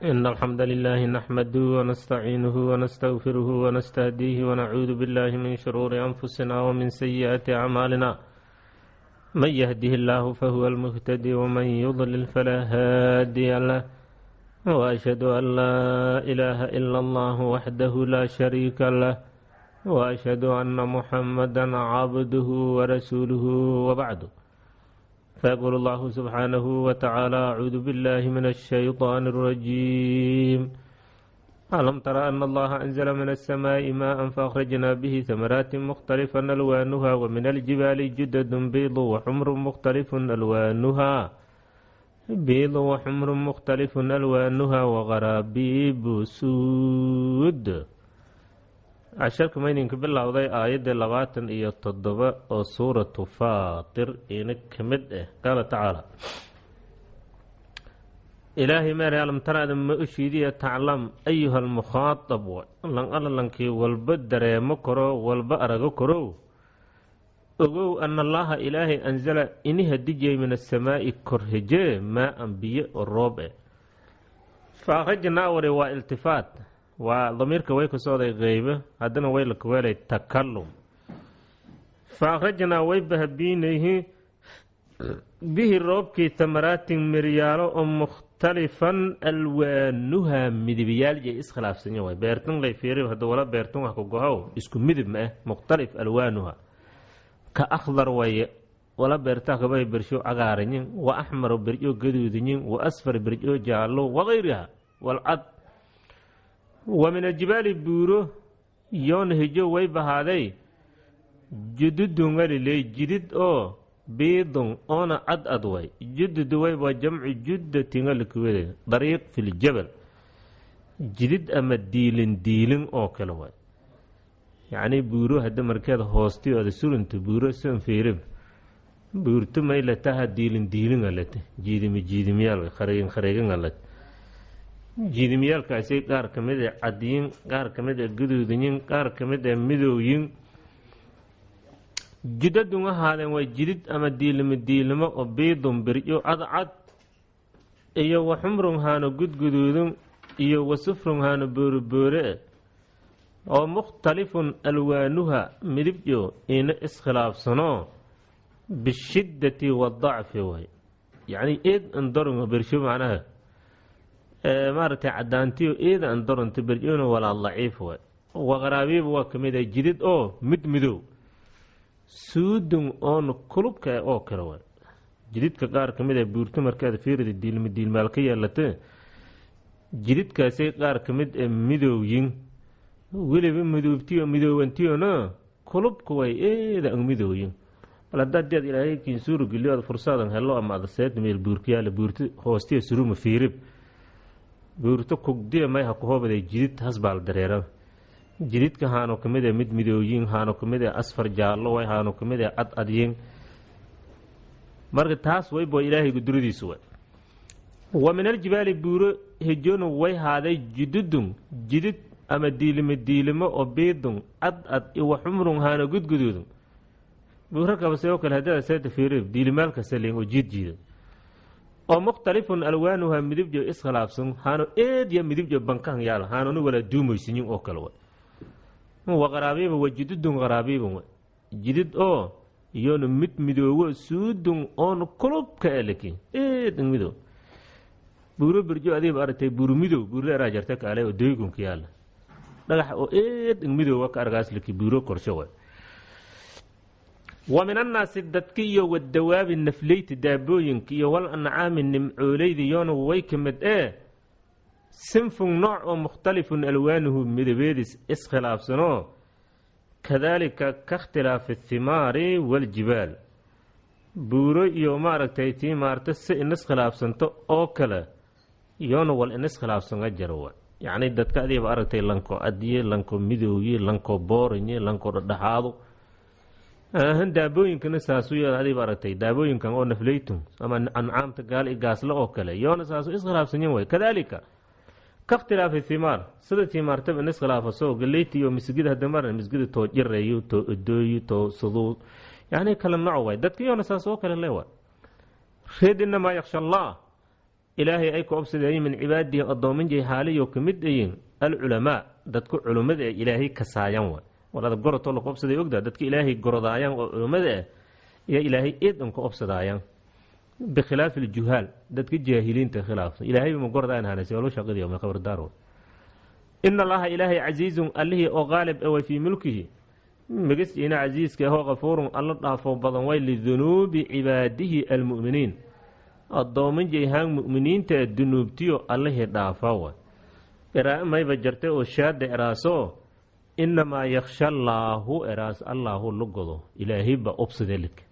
إن الحمد لله نحمده ونستعينه ونستغفره ونستهديه ونعوذ بالله من شرور أنفسنا ومن سيئات أعمالنا. من يهده الله فهو المهتدي، ومن يضلل فلا هادي له. وأشهد أن لا إله إلا الله وحده لا شريك له، وأشهد أن محمدا عبده ورسوله. وبعد، فيقول الله سبحانه وتعالى: أعوذ بالله من الشيطان الرجيم. ألم تر أن الله أنزل من السماء ماء فأخرجنا به ثمرات مختلفا ألوانها، ومن الجبال جدد بيض وحمر مختلف ألوانها، بيض وحمر مختلف ألوانها وغرابيب سود. Casharka mayninka bilowday aayadda 27 oo Suuratu Faatir ina ka mid ah. Qaala tacaala, Ilaahay meeray: ألم تر, ada ma oshiidiya? تعلم أيها المخاطب, lan alalankii walba dareemo karo, walba arago karow, ogow أن الله Ilaahay أنزل ini hadijiyay من السماء kor hejee ماء biyo oo roob eh. فأخرجنا wari waa iltifaat, waa damiirka way ka socday qeybe, haddana way la kaweelay takalum. فأخرجنا way bahabiinayhi به roobkii ثمرات miryaalo oo مختلفا ألوانها midibyaal iyo iskhilaafsanya waay. Beertan lay fiiri hadda, wala beertan wax ku gohow isku midib ma ah, مختلف ألوانها كأخضر waye, wala beertaa kabay bersho cagaaranyin, وأحمر berjo gaduudinyin, وأصفر berjo jaallo, وغيرها walcad. ومن الجبال buuro yoon hijo way bahaaday جدد galiley jidid oo بيض oona cad ad way. جدد way waa جمع جدة galikuwede طريق في الجبل, jidid ama diilin diilin oo kale waay. Yacnii buuro hadda markeeda hoostiyo ada surunta buuro san fiirib, buurto may lataha diilin diilinga late, jiidimi jiidimiyaal way, khareegin khareeginga late. Jiidimiyaalkaasi qaar ka mid a cadiyin, qaar ka mid a guduudiyin, qaar ka mid a midooyin. جدد ahaadeen waa jidid ama diilimo diilimo oo بيض biryo cadcad iyo وحمر haano gudguduudun iyo وصفر haano booriboore oo مختلف ألوانها midibyo ina iskhilaafsano بالشدة والضعف way. Yacni eed andoronga bersho, macnaha maaragtay cadaantiyo eeda andoronta berjona walaa daciif way. وغرابيب waa ka mid a jidid oo mid midow سود oon kulubka oo kale way. Jididka qaar ka mid a buurto markaad fiirida diilma diilmaal ka yeelate, jididkaasay qaar ka mid a midooyin, weliba midoobtiyo midoobantiyona kulubka way, eeda ang midooyin. Bal haddaad deed Ilaahay kiin suuru geliyo, aad fursaadan helo ama ada seed meel buurkiyaala, buurto hoostiya suruma fiirib, buurto kugdiya may ha ku hoobaday jidid hasbaal dareera. Jididka haano ka mid a mid midooyin, haano ka mid a أصفر jaallo way, haano ka mid a cad adyin. Marka taas waybo Ilaahay guduradiisu way. ومن الجبال buuro hejoona way haaday جدد jidid ama diilimo diilimo oo بيض cad ad iyo وحمر haano gudguduudun. Buuro kabase oo kale haddada seeta fiirib, diilimaalka saliin oo jiid jiida oo مختلف ألوانها midibjo iskhilaafsan, haano eedya midibjo bankahan yaala, haanona walaa duumaysinyin oo kale way. وغرابيب وجدد غرابيب way, jidid oo iyoona mid midoowo سود oon kulubka elaki eed midow. Buuro berjo adiiba aragtay, buuro midow buuro eraa jarta kaale oo doygunka yaala, dhagax oo eed midoowa ka argaas laki buuro korsho way. ومن الناس dadki iyo والدواب nafleyta daabooyinka iyo والأنعام nimcooleyda yoona way ka mid ee صنف nooc oo مختلف ألوانه midabeedis iskhilaafsanoo كذلك كاختلاف الثمار والجبال, buuro iyo maaragtay tii maarta si inis khilaafsanto oo kale yoona wal inis khilaafsan jara wa. Yacni dadka adiiba aragtay, lanko adiye, lanko midooye, lanko boorinye, lanko dhadhaxaado ahan. Daabooyinkana saasu adiiba aragtay, daabooyinkan oo nafleytun ama ancaamta gaal i gaasle oo kale yoona saasu iskhilaafsanyan way. كذلك كاختلاف الثمار, sida timaartaba inis khilaafaso, galeyta iyo misgida hadda marna misgida too jirayo, too odooyo, too suduu, yacni kala nooc waay. Dadka yoona saas oo kale le waay. Reed إنما يخشى الله Ilaahay ay ku obsadeeyeen min cibaadihi addoominjay xaaliyo ka mid ayiin alculamaa, dadka culummada ee Ilaahay kasaayan wa walada gorotoo laku obsaday ogda, dadka Ilaahay gorodaayaan oo culummada ah iyo Ilaahay eedan ku obsadaayaan, bikhilaafi aljuhaal, dadka jaahiliinta khilaafsan Ilaahay ma gorodaayan hanase walo shaqadii ma khabardaar. Ina Allaha Ilaahay casiizun, allihii oo qaalib away fii mulkihi, magasciina casiiska ahoo, kafuurun, alla dhaafo badan way, lidunuubi cibaadihi almu'miniin, addooman jayhaan mu'miniinta dunuubtiyo allihii dhaafa wa. Qiraa'e mayba jartay oo shaada eraasoo inamaa yakhsha allaahu eraas, allaahu la godo, Ilaahayba obsadee lidka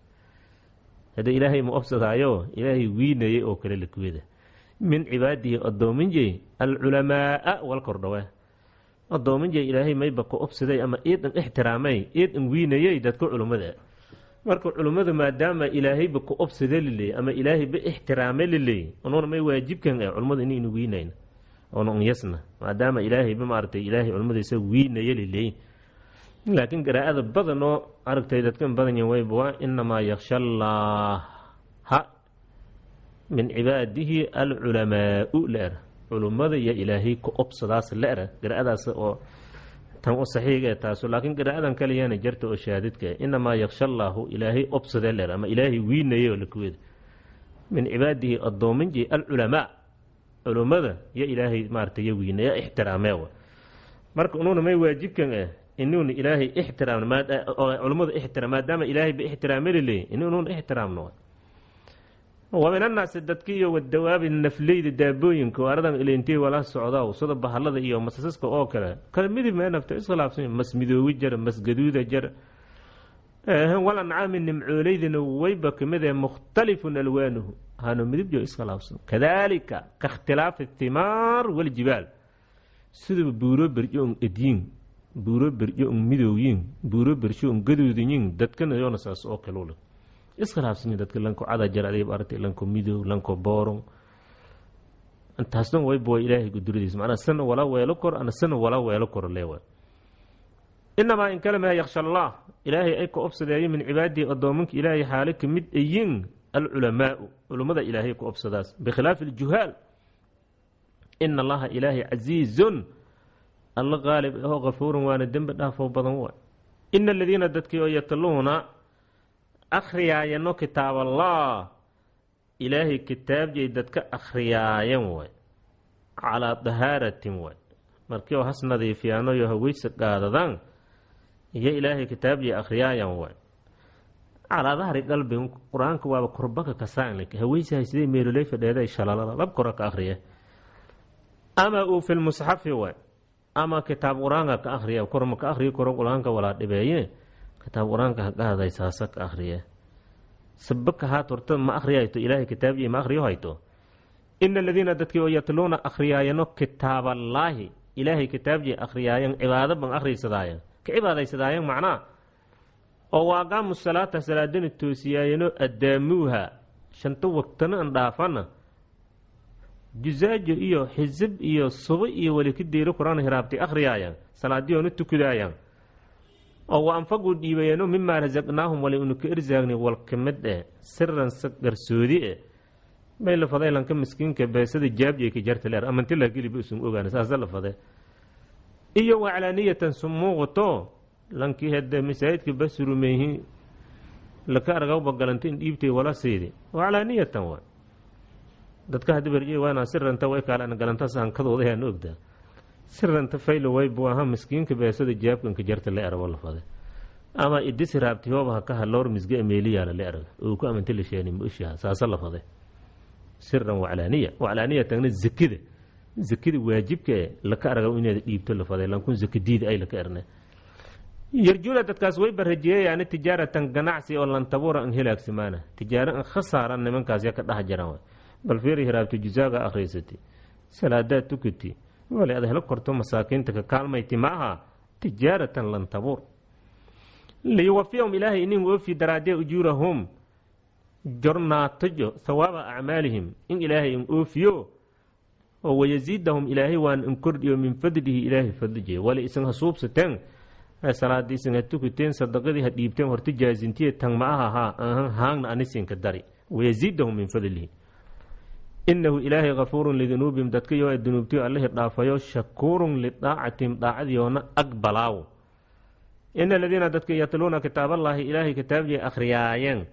hadda Ilaahay ma obsadaayo, Ilaahay wiinayay oo kale likweda min cibaadihi addoominjay alculamaaa wal kordhawe. Addoominjay Ilaahay mayba ka obsaday ama eedan ixtiraamay, eedan wiinayay dadka culummada. Marka culummada maadaama Ilaahayba ka obsade liley ama Ilaahayba ixtiraame liley, anuuna may waajibkan eh culummada inaynu wiinayna oona unyasna, maadaama Ilaahayba maaragtay Ilaahay culummadiisa wiinaya liley. Laakiin qiraa'ada badanoo aragtay dadkan badanyan wayba waa inamaa yakhsha allaaha min cibaadihi alculamaau la era, culummada iyo Ilaahay ka obsadaas la era, qiraa'adaas oo tan u saxiiga ee taasu. Laakiin qiraa'adan kaliyana jarta oo shaadidka inamaa yakhsha allaahu Ilaahay obsadee la era ama Ilaahay wiinaya oo lakuweda min cibaadihi addoominji alculamaa, culummada iyo Ilaahay maaragtay yo wiinaya ixtiraameewa. Marka unuuna may waajibkan eh inuuna Ilaahay ixtiraamno, culummada ixtiraam, maadaama Ilaahay ba ixtiraame liley inuuna ixtiraamno. Wa min annaasi, dadka iyo wadawaabi, nafleyda, daabooyinka oo aradan ileentay wala socdaa, sida bahalada iyo masasaska oo kale, kala midib mee nafta iskhilaafsan, mas midoowi jar, mas gaduuda jar, wal ancaami, nimcooleydina wayba kamid ee mukhtalifun alwaanuhu, hano midibjo iskhilaafsan, kadaalika ka ikhtilaafi thimaar waljibaal, sidaba buuro berjo on edyiin, buuro berjo on midooyin, buuro bersho on gaduudayin, dadkana yoona saas oo kalule iskhilaafsan. Dadka lanko cada jar adig aragtay, lanko midow, lanko booron, intaasna wayba waa Ilaahay guduradiis, macnaa sana wala weelo kor ana sana wala weelo kor leewa. Inamaa in kale maa yakhsha allah, Ilaahay ay ka obsadeeyo min cibaadihi, addoomanka Ilaahay xaale ka mid ayin alculamaau, culummada Ilaahay ku obsadaas, bikhilaafi aljuhaal. Ina Allaha Ilaahay casiizun, alla qaalib ahoo, kafuurun, waana dembi dhaafoo badan waay. Ina aladiina, dadkii oo yatluuna akhriyaayano kitaab Allah, Ilaahay kitaabjay dadka akhriyaayan waay, calaa dahaaratin waay, markii oo has nadiifiyaano yo haweysa qaadadaan iyo Ilaahay kitaabjay akhriyaayan waay, calaa dahri qalbin, Qur-aanka waaba korbaka kasaan, haweysahay sidee meeloley fadheeday shalalada lab kora ka akhriya, ama uu fi lmusxafi waay, ama kitaab Qur-aanka ka akhriya, korma ka akhriyo koro Qur-aanka walaa dhibeeye, kitaab Qur-aanka ha qaaday saasa ka akhriya, sabaka haat horta ma akhriyayto Ilaahay kitaabjii ma akhriyo hayto. Ina aladiina, dadkii oo yatluuna akhriyaayano kitaaballaahi, Ilaahay kitaabjii akhriyaayan, cibaado ban akhrisadaayan, ka cibaadaysadaayan macnaa, oo waaqaamu salaata, salaadana toosiyaayano, addaamuuha, shanta waqtana an dhaafana, jusaajo iyo xisib iyo subo iyo weli ka deyro Qur-aan hiraabtay akhriyaayan, salaadiyoona tukudaayaan, oo wa anfaquu dhiibayeeno mimaa rasaqnaahum, wali unu ka irsaagni wal kamid eh, siran sa garsoodi eh, may la faday lanka miskiinka beesada jaabjay ka jarta leer amanti la geliba usun ogaana, saasa la fade, iyo waclaaniyatan sumuuqato, lankii hade masaajidka basurumeehi laka argawba galanta in dhiibtay wala siidi waclaaniyatan waay. Dadka hadda berjey waana siranta way kaalaan galantaas hankadooda ayaan ogdaa, siranta faylo way buu ahaa miskiinka beesada jaabkanka jarta la erabo la fade, ama idis raabti hooba ha ka haloor misge ameeliyaala la erag oo ku amanta la sheeni muushaha, saasa la fade siran waclaaniya. Waclaaniyatagna zakada waajibka ee laka arga inaad dhiibto la faday, lankun zakadiida ay laka erne. Yarjuuna, dadkaas way barajeeyayaani tijaaratan, ganacsi oo lantabuura an helaagsimaana, tijaaro an khasaaran nimankaas ya ka dhex jiraan. Bal fiiri, hiraabti jusaaga akhriysati, salaadaad tukati, wali ad helo korto masaakiinta ka kaalmayti, maaha tijaaratan lan tabuur. Liyuwafiyahum, Ilaahay inin oofi daraadee, ujuurahum, jornaatajo, thawaaba acmaalihim in Ilaahay in oofiyo, oo wayasiidahum, Ilaahay waan in kordhiyo, min fadlihi, Ilaahay fadlijiye. Wali isan ha suubsateen, salaadii isan ha tukateen, sadaqadii ha dhiibteen, horta jaazintiye tan ma aha haa ahan haangna anisinka dari, wayasiidahum min fadlihi. Innahu Ilaahay kafuurun lidunuubihim, dadkayo ay dunuubtiyo allihii dhaafayo, shakuurun lidaacatihim, daacadiyoona aqbalaawo. Ina aladiina dadka yatluuna kitaaballaahi, Ilaahay kitaabjii akhriyaayeen,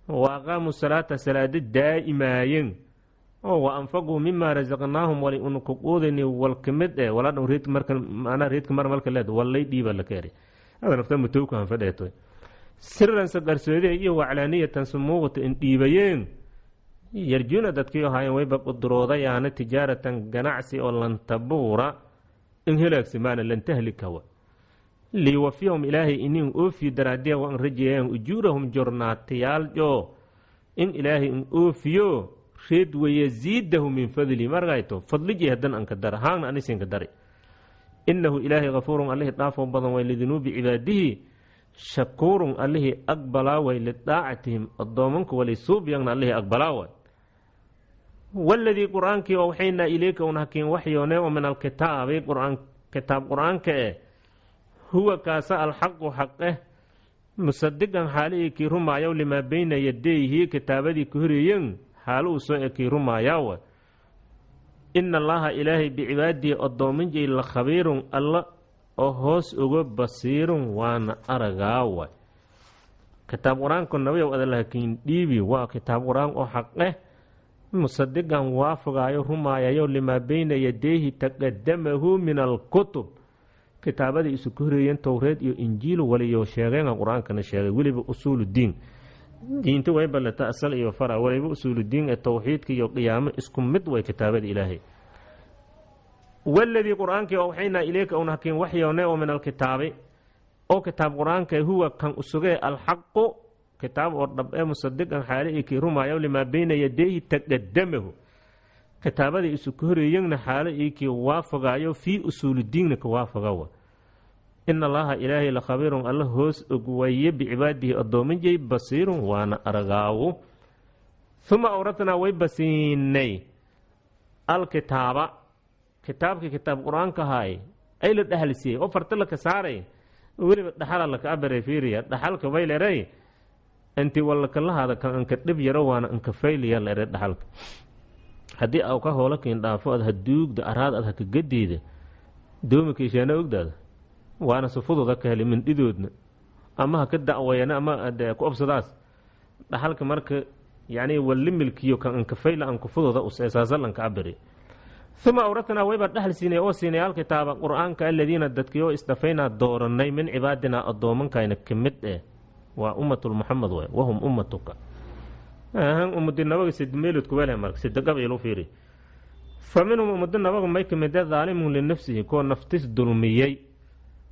wa aqaamuu salaata, salaado daa'imaayeen, oo wa anfaquu mimaa rasaqnaahum, wali unukuquudini walkamid e waladhan reedka marka macnaa reedka mar marka leed wallay dhiiba la keeri hada nafta mutowka hanfadheeto siran sa qarsoodee iyo waclaaniyatan sumuuqata in dhiibayeen. Yarjuuna dadkii ahaayeen wayba quduroodayaana tijaaratan, ganacsi oo lantabuura in helaagsimaana lan tahlikawa liwafiyahum, Ilaahay inin oofiyo daraadiya waan rajeeyaan ujuurahum, jornaatayaaljo in Ilaahay in oofiyo reed wayaziidahu min fadli margayto fadlijii hadan anka dara haangna anisinka dari. Innahu Ilaahay kafuurun, allihii dhaafoo badan way, lidunuubi cibaadihi, shakuurun, allihii aqbalaa way, lidaacatihim, addoomanku walisuubyagna allihii aqbalaa way. Waladii qur-aankii oo waxaynaa ileyka un hakiin waxyoone oo min alkitaabi, quraan kitaab qur-aanka eh, huwa kaasa alxaqu xaqeh, musadiqan xaalihii kii rumaayaw limaa beyna yadayhi, kitaabadii ku horeeyen xaalo uu soo e kii rumaayawa. Ina Allaha Ilaahay bicibaadihi addoominjay la khabiirun, alla oo hoos ogo, basiirun, waana aragaawa. Kitaab qur-aanku nabiyow adalahakiin dhiibi waa kitaab qur-aan oo xaqeh, musadiqan waafagaayo rumaayayo limaa beyna yadayhi taqadamahu min alkutub, kitaabadii isu ku horeeyeen Towreed iyo Injiil waliyo sheegeenga qur-aankana sheegay. Weliba usuuludiin diinta way ballata asal iyo fara, waliba usuuludiin ee towxiidka iyo qiyaamo isku mid way kitaabada Ilaahay. Waladii qur-aankii oo waxaynaa ileyka un hakiin waxyoone oo min alkitaabi, oo kitaab qur-aanka, huwa kan usugee alxaqu, kitaab oo dhab ee, musadiqan xaale i kii rumaayo limaa beyna yadayhi taqadamahu, kitaabadii isu ka horeeyegna xaalo ii kii waafagaayo fii usuuludiinna ka waafagawa. Ina Allaha Ilaahay la khabiirun, alla hoos og waye, bicibaadihi addoominjay, basiirun, waana aragaawo. Uma awratnaa way basiinay alkitaaba, kitaabkii kitaab qur-aanka ahaay ay la dhaxal siiyey oo farta laka saaray. Weliba dhaxala laka abaray, fiiriya dhaxalka baylerey inti wallakalahaada kan anka dhib yaro waana anka fayliya la ere. Dhaxalka haddii aw ka hoola kiin dhaafo ad haduugda araad ad haka gadiida doomikiisheena ogdaada waana sufududa ka heli mindhidoodna ama haka da'wayana ama ku obsadaas. Dhaxalka marka yacni walli milkiyo kan anka fayla anka fududa us eesaasalanka abari. Uma awratnaa waybaa dhexal siinay oo siinay alkitaaba qur-aanka aladiina dadkii oo isdafaynaa dooranay min cibaadinaa, addoomankayna ka mid eh, waa ummatul Muxamed waay, wahum ummatuka ahan ummadi nabaga sidmeelodku wele marka sidaqab ilu fiiri. Fa minhum ummadi nabaga may ka mid eh daalimun linafsihi, kuwa naftis dulmiyey.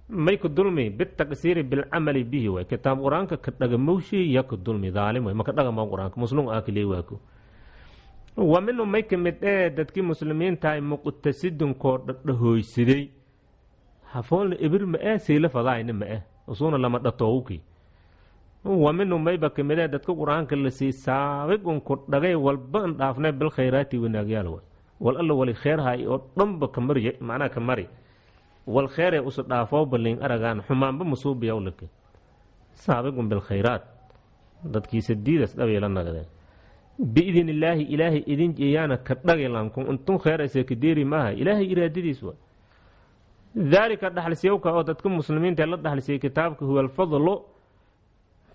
May ku dulmi? Bitaqsiiri bilcamali bihi waay, kitaab qur-aanka ka dhagamowshi ya ku dulmi, daalim waay, maka dhagamo qur-aanka muslim aakiley waako. Wa minhum may ka mid ee dadkii muslimiintahay muqtasidun, koo dhadhahoysaday, hafoolna ebir ma eh, siila fadaayna ma eh, usuuna lama dhatoowki. Wa minhum mayba ka mid ee dadka qur-aanka la sii saabiqun, ku dhagay walba an dhaafnay, bilkhayraati wanaagyaal waay, wal alla wali kheer hay oo dhanba ka mari, macnaha ka mari wal kheeree usu dhaafoo balliin aragaan xumaanba musuubiyaw lake saabiqun bilkhayraat dadkiisa diidas dhabayla nagadeen biidn illaahi, Ilaahay idin jeeyaana ka dhagi lankun intun kheeraysa ka deeri maaha, Ilaahay iraadadiis wa daalika. Dhaxalsiyowka oo dadka muslimiinta la dhaxalsiyey kitaabka huwa alfadlu,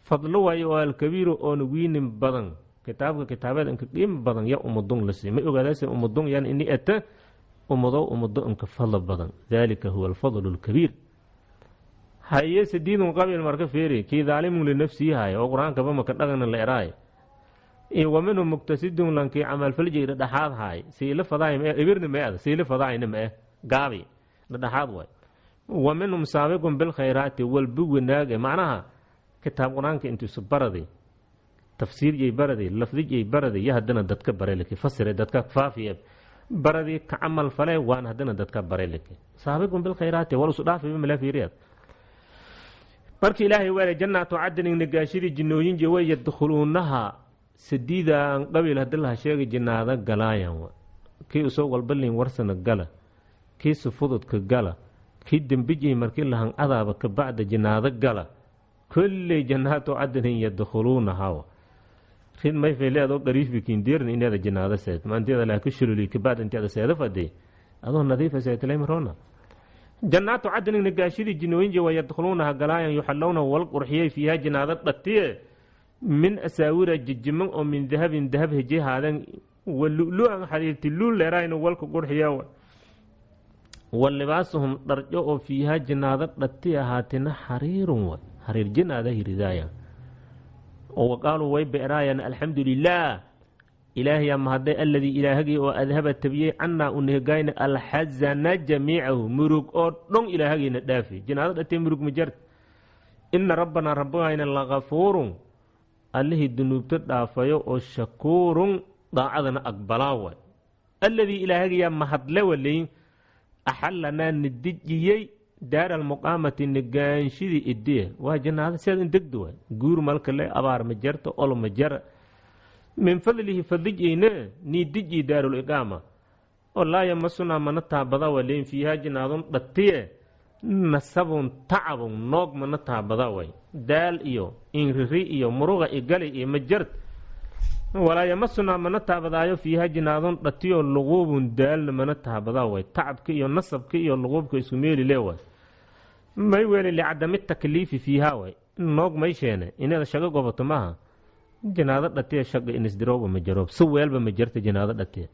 fadlo waayo oo alkabiiru oona wiinin badan. Kitaabka kitaabeed inka qiimo badan ya umadun la siiy may ogaadaase umadun yan ini ata umado umado inka fadlo badan. Daalika huwa alfadlu alkabiir. Haye sadiidun qabiil marka fiiri kii daalimun linafsihi haya oo qur-aankaba maka dhagana la eraay, iyo wa minhum muqtasidun, lankii camalfaljay dhadhaxaad haay, siila fadaay ma ibirna ma ada siila fadaayna ma gaabi dhadhaxaad waay. Wa minhum saabiqun bilkhayraati, walbu wanaage, macnaha kitaab qur-aanka intuu isu baraday, tafsiirjay baraday, lafdijay baraday, yo haddana dadka bare laki fasire, dadka faafiye, baradii ka camal fale, waan haddana dadka bare laki saabiqun bilkhayraati wal isu dhaafiba mala fiiriyaad. Marka Ilaahay waale jannaatu cadnin, nagaashidii jinnooyin way yadkhuluunaha, sadiidan qabiil hadii laha sheegay jinnaada galaayan wa kii usoo walbalin warsana gala, kii sufududka gala, kii dembijay markii lahan cadaaba ka bacda jinnaado gala. Kolley jannaatu cadnin yadkhuluunaha. Rid may fayleedoo qariifbi kiindeerin inaada jinaada seed maanteeda laha ka shululi kabaad inteeda seeda fadhi adoo nadiifa seetlaymarona. Jannaatu cadnin nagaashidii jinooyinje waa yadkhuluunaha galaayan, yuxallowna wal qurxiyey fiiha jinaada dhatiye min asaawira jijiman oo min dahabin dahab heje haadan, wa lu-lu-an xariirti luul leeraayna walka qurxiya, wa libaasuhum dharjo oo fiiha jinaada dhati ahaatina xariirun wa xariir jinaada hiridaaya. Oo waqaaluu way beeraayaan: "Alxamdu lilaah, Ilaahayaa mahadday, alladii Ilaahagii oo adhaba tabiyey cannaa unehgayna alxasana jamiicahu, murug oo dhon Ilaahagiina dhaafi." Jinaado dhatee murug ma jart. "Ina rabbanaa, rabbigayna, lakafuurun, Allihii dunuubto dhaafayo oo shakuurun, daacadana aqbalaa waay. Alladii Ilaahagiyaa mahadle waleyn axallanaa nidijiyey daara almuqaamati, nagaanshidii idiye waa janaada sidaad in degdo waay, guur malkale, abaar ma jarto, ol ma jara. Min fadlihi fadlijeyne niidiji daaruliqaama oo laa yamasunaa mana taabada waleyn fiihaa jinaadun dhatiye nasabun tacabun, noog mana taabada way, daal iyo inriri iyo muruga igali iyo majart. Walaa yamasunaa mana taabadaayo fiiha jinaadun dhatiyo luquubun, daalna mana taabadaa way. Tacabka iyo nasabka iyo luquubka isku meeli le way, may weeli licadami takliifi fiihaa way. Noog may sheene inaada shago gobato maaha. Jinaado dhatiya shaga inisdirooba ma jaroob, si weelba ma jarta. Jinaado dhatiya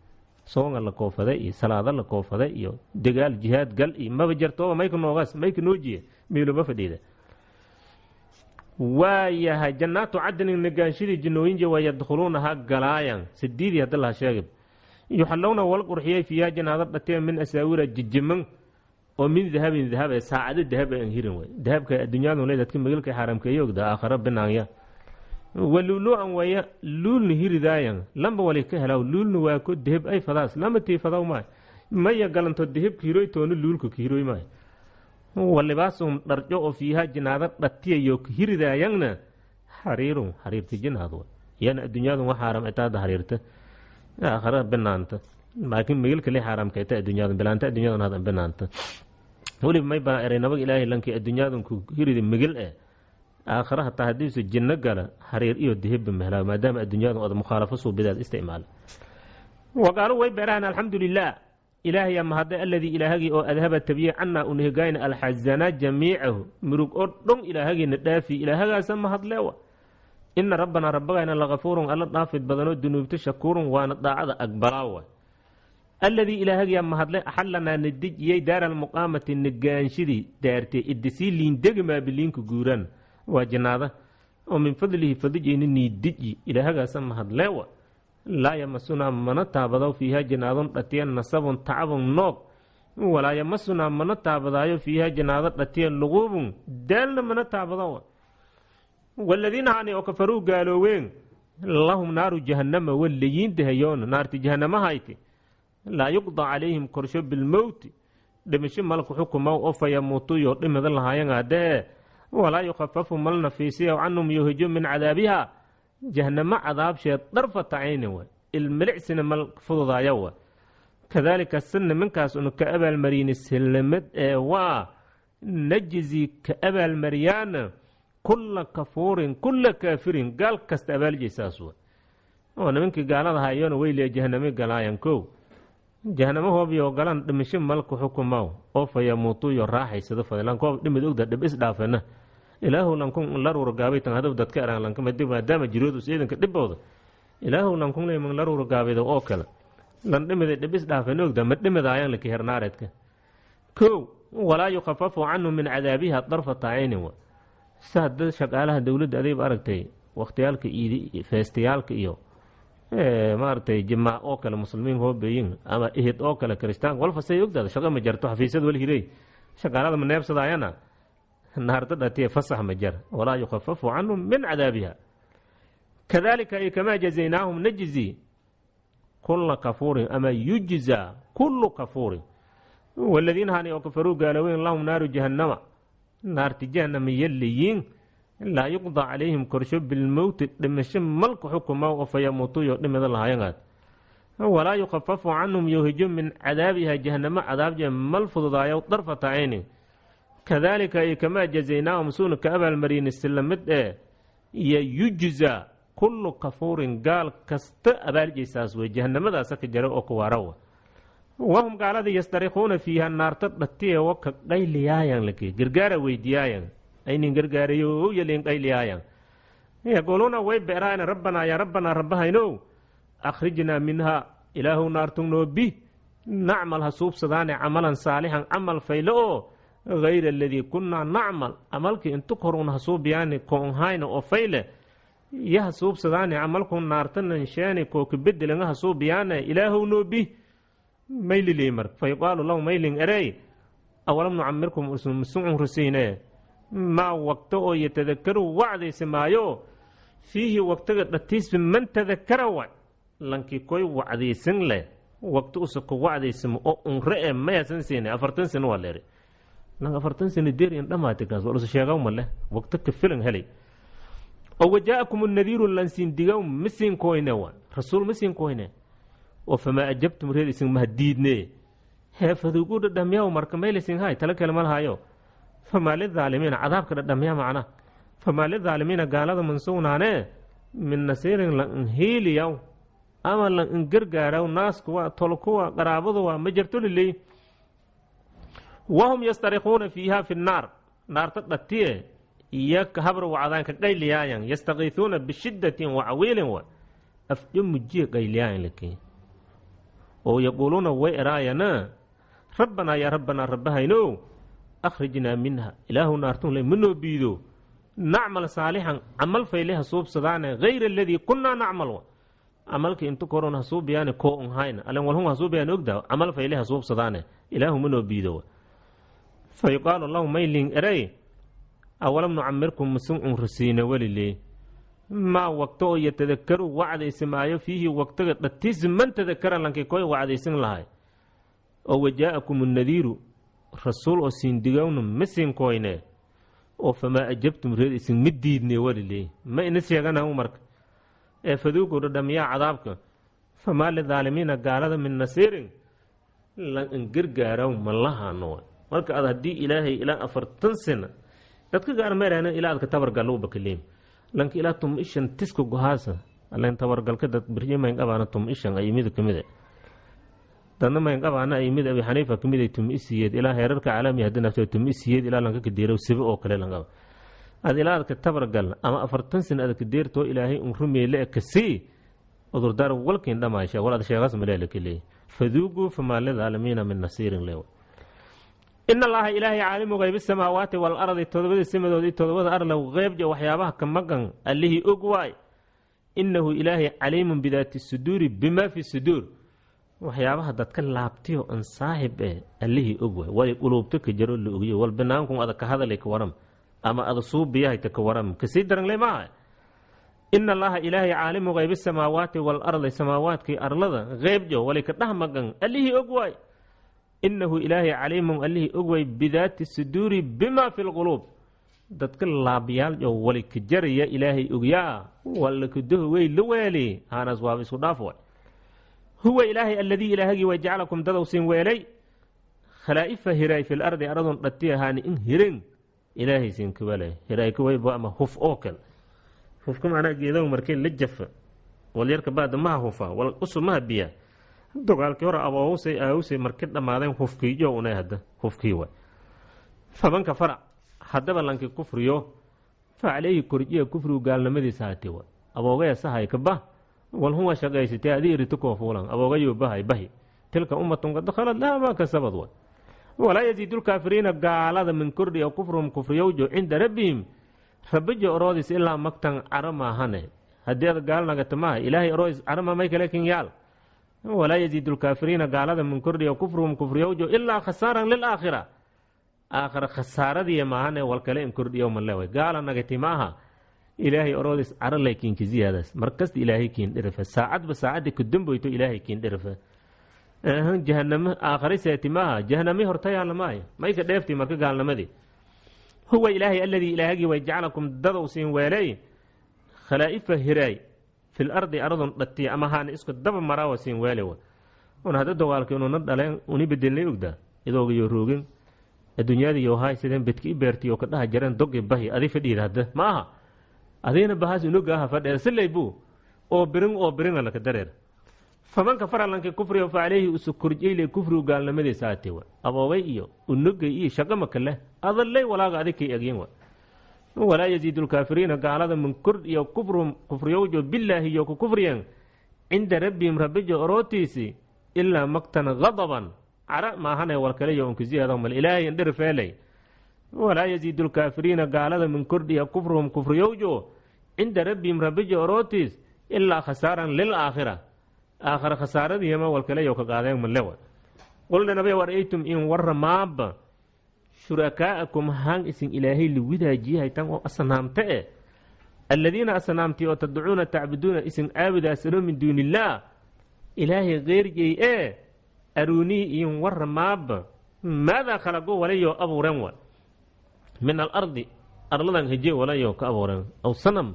soonga la koofaday iyo salaado la koofaday iyo dagaal jihaad gal iyo maba jartooba, mayka noogaas mayka noojiye meeloma fadhiida. Waayahay, jannaatu cadnin nagaanshidii jinooyinje waa yadkhuluunaha galaayan sidiidii hadda laha sheegay, yuxallowna wal qurxiyey fiiha janaado dhatee min asaawira jijiman oo min dahabin dahab ee saacado dahab aan hirin way. Dahabka adduunyadu le dadka magalka xaaramkeeyo ogda, aakhara binaanya waluluucan waya, luulna hiridaayan lamba wali ka helaaw. Luulna waa ko dahab ay fadaas lama tii fadaw maay maya galanto dahabka hiroy toona luulka ka hiroy maay. Walibaasuhum dharjo oo fiiha jinaado dhatiyayo ka hiridaayanna xariirun, xariirta jinaad wa yana adduunyadu wa xaaram itaada xariirta aakhara binaanta, laakiin magalka le xaaramkeeta adduunyadu bilaanta adduunyadan hadan binaanta. Weliba may baa eray nabaga Ilaahay: lankii adduunyadan ku hirida magal eh, aakhara hataa haddiisu jinno gala xariir iyo dahibba mehelaa, maadaama adduunyadu ad mukhaalafo suubidaad isticmaala. Waqaalu way beerahan: "Alxamdu lilah, Ilaahayaa mahadday, alladii Ilaahagii oo adhaba tabiyey cannaa unehgayna alxasana jamiicahu, murug oo dhon Ilaahagiina dhaafi, Ilaahagaasa mahadleewa. Ina rabbanaa, rabbagayna, lakafuurun, Alla dhaafid badanoo dunuubto, shakuurun, waana daacada aqbalaawa. Alladii Ilaahagiyaa mahadle axallanaa nadijiyey daara almuqaamati, nagaanshidii daartee idisii liindegmaa biliinku guuraan waa jannaada oo min fadlihi fadlijeyna niidiji, Ilaahagaasa mahadleewa. Laa yamasunaa mana taabado fiiha janaadon dhatiya nasabun tacabun, noog. Walaa yamasunaa mana taabadaayo fiiha janaado dhatiya luquubun, daalna mana taabado. Waladiina hani oo kafaruu gaalooween lahum naaru jahannama walayiin dahayoona naarti jahanama hayti, laa yuqda calayhim korsho bilmowti, dhimasho malku xukumow oo fayamuutuyo dhimada lahaayan adee, walaa yukhafafu mal nafiisiya canhum yohijo min cadaabiha, jahanamo cadaabsheed, darfata caynin way, ilmilicsina mal fududaaya wa. Kadaalika si nimankaas unu ka abaalmariyni sillimad ee waa najzi ka abaalmariyaana kulla kafuurin, kulla kaafirin, gaal kasta abaaljaysaas wa. Oo nimankii gaalada hayona weyliya jahaname galaayan kow, jahanamo hoobiyo galan dhimasho malku xukumaw oo fayamuutuyo raaxaysado fadlan koob dhimid ogda dhib is dhaafena. Ilaahu lankun laruura gaabay tan hadaw dadka eraan lankamadi maadaama jiroodu ciidanka dhibooda, Ilaahu lankun leeman laruura gaabayda oo kale lan dhimiday dhib is dhaafena ogda ma dhimidaayan laki hernaareedka kow, walaa yukhafafu canhu min cadaabiha darfata caynin wa. Si hadda shaqaalaha dowladda adayba aragtay wakhtiyaalka iidi feestayaalka iyo maaragtay jimaa oo kale muslimiin hoobeyin ama ihid oo kale kiristaanka walfasay ogdaada shaqo ma jarto, xafiisyada wal hirey, shaqaalada ma neebsadaayana. Naarta dhatiye fasax ma jar, walaa yukhafafu canhum min cadaabiha. Kadalika ay kamaa jazaynaahum najzi kulla kafuurin ama yujza kullu kafuurin. Waladiina hani oo kafaruu gaaloweyn lahum naaru jahannama, naarti jahanama yalliyiin, laa yuqda calayhim korsho bilmowti, dhimasho malku xukuma oo fayamuutuyo dhimida lahaayangaad, walaa yukhafafu canhum yohijo min cadaabiha, jahanamo cadaabje mal fududaayo, darfata caynin. Kadaalika ay kamaa jazaynaahum suuna ka abaalmariyni sila mid ee iyo yujza Kullu kafuurin, gaal kasta abaaljaysaas wey, jahanamadaasa ka jara oo kuwaarawa. Wahum gaaladii yastarikuuna fiiha, naarta dhatiye waka qayliyaayan, lake gargaara weydiyaayan, aynin gargaarayo yalin qayliyaayan. Yaquuluuna way beeraayana: "Rabbanaa, yaa rabbanaa, rabbahaynow, akhrijnaa minhaa, ilaahow naartung noo bi, nacmal ha suubsadaane camalan saalixan, camal fayle oo hayra aladii kunnaa nacmal, camalkii intu korun ha suubiyaani koonhayna oo fayle iyo ha suubsadaane, camalkun naartanan sheeni kooka bedelan ha suubiyaane, ilaahow noo bi." Mayliley marka fa yuqaalu lahu, maylin erey: "Awalam nucamirkum, musun rusiine maa waqto oo yatadakaru wacdaysa maayo fiihi waqtiga dhatiisba man tadakara wa lankii koy wacdaysan leh, waqti usa ku wacdaysamo oo unre e mayasan siine?" 40 sano waa leeri lan, 40 sano deeriyan dhamaatay, kaas waa usa sheegaw ma leh, waqti ka filan helay. Oo "Wajaa'akum nadiiru, lansiin digaw masiin koyne wa rasuul masiin koyne oo famaa ajabtum, reed isin mahadiidne heefadugu dhadhamyaw." Marka maylisin hay tala kale ma lahayo. "Famaa lidaalimiina," cadaabka dhadhamya macna. "Famaa lidaalimiina," gaalada mansugnaane, "min nasiirin," la inhiiliyaw ama la ingargaaraw, naaskuwa, tolkuwa, qaraabaduwa ma jirto liley. Wahum yastarikuuna fiiha fi nnaar, naarta dhatiye iyo habr wacdaan ka qayliyaayan. Yastakiisuuna bishiddatin wacawiilin wa afjo mujiye qayliyaayan laki oo yaquuluuna way eraayana: "Rabbanaa, yaa rabbanaa, rabbahaynow, akhrijnaa minha, ilaahu naartun le ma noo biido, nacmal saalixan, camal fayle ha suubsadaane, hayra aladii kunnaa nacmal wa camalkii intu koron ha suubiyaane koo un hayna alen walhun ha suubiyaan ogda, camal fayle ha suubsadaane, ilaahu ma noo biido." Fa yuqaalu lahu, maylin erey: "Awalam nucamirkum, musun unrasiina welile maa waqto oo yatadakaru wacdaysamaayo fiihi waqtiga dhatiis man tadakara lankii koy wacdaysan lahay, oo wajaa'akum nadiiru, rasuul oo siindigowna ma siin koyne, oo famaa ajabtum, reed isin ma diidne welile?" Ma ina sheeganahu marka ee faduugu dhadhamiyaa cadaabka. "Famaa lidaalimiina," gaalada, "min nasiirin," la ingargaaraw ma lahano. Marka ad haddii ilaahay ilaa 40 sano dadka gaar meerana ilaa adka tabargalluba kaliim lanka ilaa 15 tiska gohaasa alen tabargalka dad biryo mayn qabaana, 15 ay mid kamid dadna mayn qabaana, ay mid Abi Xaniifa kamid ay 18 ilaa heerarka caalami hadii nafta 18 ilaa lanka kadeerow sibe oo kale lan qaba. Ad ilaa adka tabargal ama 40 sano adka deertoo ilaahay un rumeyle kasii cudurdaar walkin dhamaasha wal ad sheegaas maleela kaleey. "Faduugu famaa lidaalimiina min nasiirin" leew. In Allaha ilaahay caalimu qaybi samaawaati walardi, todobada samadood iyo todobada arlow qeybja waxyaabaha ka maqan allihii og waay. Innahu ilaahay caliimun bidaati suduuri, bimaa fi suduur, waxyaabaha dadka laabtiyo an saaxib eh allihii og waay, way quluubto ka jaro la ogiyo wal binaankun ada ka hadalay ka waram ama ada suubiyahayta ka waram kasii daranle maaha. In Allaha ilaahay caalimu qaybi samaawaati waalardi, samaawaadkii arlada qeybjo walay ka dheh maqan allihii og waay. Innahu ilaahay caliimun allihii og way bidaati suduuri, bimaa fi lquluub, dadka laabyaaljo wali ka jaraya ilaahay ogyaa, walla kadoho wey la weeli haanaas waaba isku dhaaf way. Huwa ilaahay alladii ilaahagii way jacalakum dadow siin weelay khalaa'ifa hiraay fil ardi, aradun dhati ahaani in hirin ilaahay siin kuwale hiraay kuwaybo ama huf oo kale. Hufka macnaa geedahu markii la jafa walyarka baada maha hufa wal usub maha biya dagaalkii hore aboowsay aawsay marki dhammaadeen hufkiijo unay hadda hufkii waay. Faman kafara, haddaba lanki kufriyo, fa calayhi korjiya kufrigu gaalnimadiisa haati waay. Aboogaya sahay kaba wal huwa shaqaysatay adii irito koo fuulan aboogayo bahay bahi. "Tilka ummatun qad khalad laha maa kasabad" waay. "Walaa yaziidu lkaafiriina," gaalada min kordhiya, "kufruhum," kufriyowjo, "cinda rabbihim," rabbijo oroodis, "ilaa maktan," caro maahane. Haddii ad gaal nagata maaha ilaahay oroodis caro maamay kale kin yaal. "Walaa yaziidu lkaafiriina," gaalada min kordhiya, "kufruhum," kufriyowjo, "ilaa khasaaran lilaakhira," aakhira khasaaradii maahane wal kale in kordhiyo male way. Gaala nagati maaha ilaahay oroodis caro laykiinka ziyaadaas markasta ilaahay kiin dhirifa, saacadba saacadda ka damboyto ilaahay kiin dhirifa. Jahanamo aakhare seeti maaha, jahanami horta yaalla maayo mayka dheefti marka gaalnimadii. Huwa ilaahay alladii ilaahagii way jacalakum dadow siin weelay khalaa'ifa hiraay fil ardi, aradun dhatiya ama haana isku daba maraawa siin weele wa un hadda dagaalka inuuna dhaleen uni bedelnay ogdaa idoogayo roogin adduunyada iyo haay sideen bedki i beertiyo ka dhaha jareen dogi bahi adi fadhiida hadda ma aha. Adiina bahaas unuga fadheer silay buu oo birin oo birin la ka dareer. Faman kafara, lanka kufriyo, fa calayhi, usu korjeyle kufrigu gaalnimadiisa aatee wa. Aboogay iyo unugay iyo shaqo makale adallay walaaga adikay egyin wa. Walaa yaziidu lkaafiriina, gaalada min kord iyo kufruhum, kufriyowjo, billaahi iyo ku kufriyan, cinda rabbihim, rabbijo orootiisi, ilaa maqtan gadaban, cara maahane walkaleyo unka mal ilaahay indhir feelay. Walaa yaziidu lkaafiriina, gaalada min kordhiya kufruhum, kufriyowjo, cinda rabbihim, rabbijo orootiis, ilaa khasaaran lilaakhira, aakhara khasaaradihima walkaleyo ka qaadeen malewa. Qulna nabi waraytum in warramaaba shurakaa'akum, haan isin ilaahay liwidaajiyahaytan oo asnaamta e, aladiina asnaamti oo tadcuuna, tacbuduuna, isin caabudaasano, min duuni illaah, ilaahay keyrjey ee, aruunii in warramaaba maadaa khalaqo, walayo abuuren wa, min alardi, arladan heje, walayo ka abuuren. Aw sanam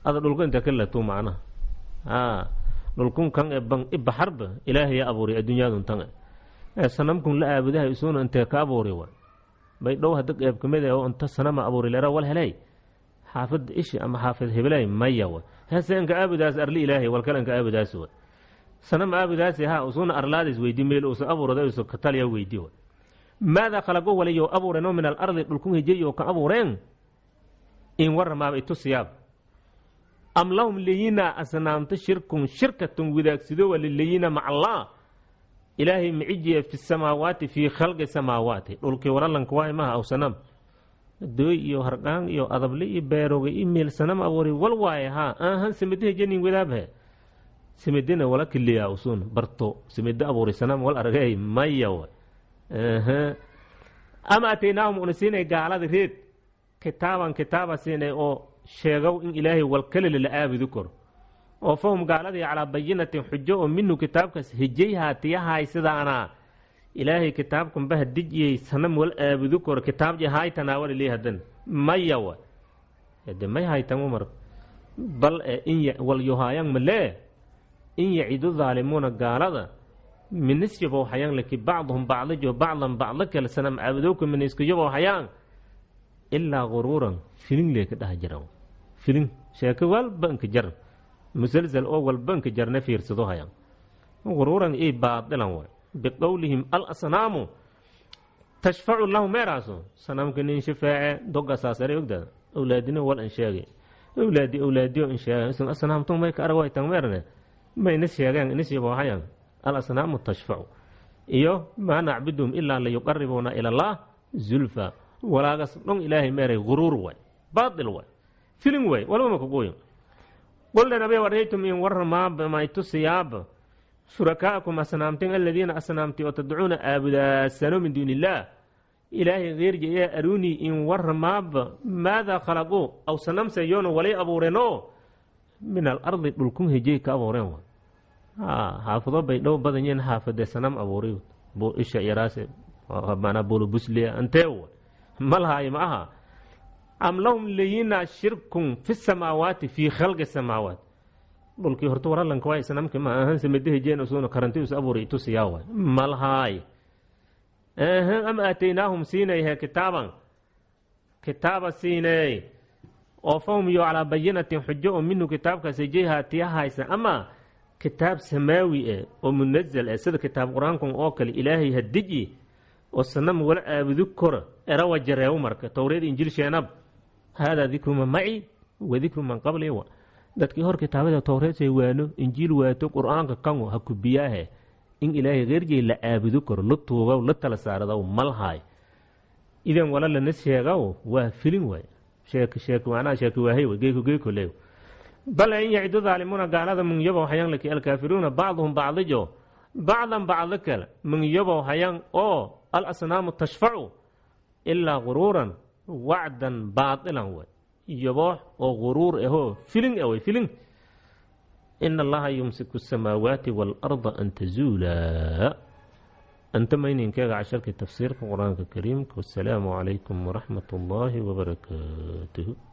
ada dhulka inta ka latuu macnaha dhulkun kan e ban i baxarba ilaahay abuuray adduunyaadun tan ee sanamkun la aabudahay isuuna intee ka abuuray wa. Bay dhow hadda qeyb kamid ah oo inta sanama abuuray leera wal helay xaafadda ishi ama xaafid hebelay maya wa. Hase inka aabudaas arli ilaahay wal kale inka aabudaas wa sanam aabudaasi ha usuuna arlaadis weydi meel uusa abuurada usa kataliya weydi wa. Maadaa khalaqo, walayo abuureenoo, min alardi, dhulkun hejeyo ka abuureen, in warramaaba itusiyaab. Am lahum leyina asnaamta shirkun, shirkatun, wadaagsido waa lileyina maca allah, ilaahay micijiya, fi samaawaati, fii khalqi samaawaati, dhulkii waralanka waay maha aw sanam dooy iyo harqaan iyo adable iyo beeroga iyo meel sanam abuuri wal waaye haa ahan samediha janin wadaabhe samedina wala kiliyaa usuun barto sameda abuuri sanam wal aragay maya wa. Ama ataynaahum, una siinay gaalada reed, kitaaban, kitaaba siinay oo sheegow in ilaahay wal kale la aabudu karo, oo fahum gaaladii calaa bayinatin, xujo oo, minhu kitaabkaas hejay haatiyahay sidaana ilaahay kitaabkan baha dijiyey sanam wal aabudu karo kitaab haytanaa wala leeyahay hadan maya wa. Hade may haytan umar bal e in wal yuhaayang malee. In yacidu dhaalimuuna, gaalada minisyabow hayaan laki, bacduhum bacdajo, bacdan bacdo kale sanam caabudowka miniskayabow hayaan, ilaa guruuran, filin lee ka dhaha jiran, filin sheeko walba inka jar, musalsal oo walba inka jarna fiirsado hayaan, guruuran i baadilan way, biqowlihim alasnaamu tashfacu lahu meeraaso sanamka nin shafaace dogasaasare ogdaada awlaadina wal in sheegay awlaadi awlaadiyo in sheegay isin asnaamtu may ka arag waytan meerne mayna sheegeen inis yaboohayaan alasnaamu tashfacu iyo maa nacbuduhum ilaa layuqaribuuna ila allah zulfa. Walaagas dhon ilaahay meeray guruur way, baatil way, filin way, walba ma kuqooyin. Qulna nabi waraytum in warramaaba maytusiyaaba shurakaa'akum, asnaamtin, aladiina asnaamti oo tadcuuna aabudaasano, min duuni illaah, ilaahay keyrja ee, aruunii in warramaaba maadaa khalaquu, aw sanamse yoona walay abuureenoo, min alardi, dhulkun hejey ka abuureen wa. Xaafado bay dhow badan yihiin xaafade sanam abuuray isha yaraase manaa bulubusliya antee wa malhaayo ma aha. Am lahum leyina shirkun fi samaawaati, fii khalqi samaawaat, dhulkii horta waralanka waay sanamki ma ahan samedahejeen usuuna karanti us abuuray itusiyaa waay malhaay. Am aataynaahum siinayhe kitaaban, kitaaba siiney oo fahum yo calaa bayinatin, xujo oo, minhu kitaabkaas hejey tiya haysa, ama kitaab samaawi eh oo munazal eh sida kitaab qur-aankan oo kale ilaahay hadiji oo sanam wala aabudu kora erawa jareew marka towreed injiil sheenab haadaa dikru man maci wa dikru man qabli wa. Dadkii hor kitaabada towreed say waano injiil waato qur-aanka kango ha kubiyaahe in ilaahay keyrjey la aabudu karo la tuugaw la tala saaradaw malhaay. Idan wala lana sheegaw waa filin waay, sheek sheek macnaha sheeki waahay way geeko geeko leew. Bal in yacidu dhaalimuuna, gaalada mun yabow hayaan laki, alkaafiruuna, bacduhum bacdijo, bacdan bacdo kale mun yabow hayaan oo alasnaamu tashfacu ilaa guruuran wacdan baatilan way, yaboox oo guruur ahoo filin ah way filin. Ina allaha yumsiku asamaawaati waalarda an tazuulaa. Anta mayninkeega casharkii tafsiirka qur-aanka kariimka. Wasalaamu calaykum waraxmat ullaahi wabarakaatuhu.